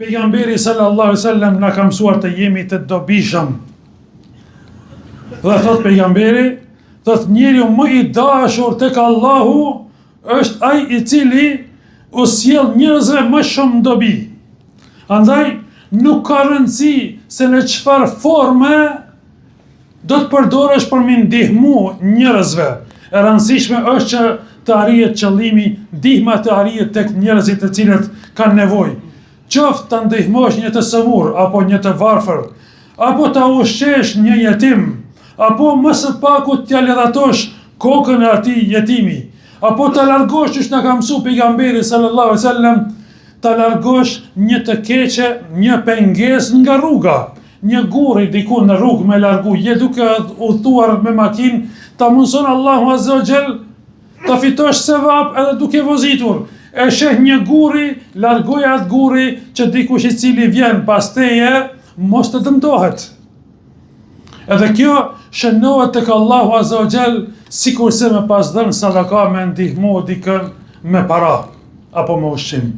Pejgamberi sallallahu alaihi wasallam na ka mësuar të jemi të dobishëm. Dhe thot pejgamberi, thot njeriu më i dashur tek Allahu është ai i cili u sjell njerëzve më shumë dobi. Andaj nuk ka rëndësi se në çfarë forme do të përdorësh për me ndihmu njerëzve. E rëndësishme është që të arrihet qëllimi, ndihma të arrihet tek njerëzit të cilët kanë nevojë. Qoftë të ndihmosh një të sëmurë apo një të varfër, apo ta ushqesh një jetim, apo më së paku t'ia ledhatosh kokën e atij jetimi, apo ta largosh qysh na ka mësu pejgamberi sallallahu alaihi wasallam, ta largosh një të keqe, një pengesë nga rruga, një guri diku në rrugë me largu, je duke udhëtuar me makinë, ta mundëson Allahu Azza wa Jall, ta fitosh sevap edhe duke vozitur. E sheh një guri, largoje atë guri që dikush i cili vjen pas teje, mos të dëmtohet. Edhe kjo shënohet tek Allahu Azza wa Jall, sikurse me pas dhënë sadaka me ndihmu dikën me para, apo me ushqim.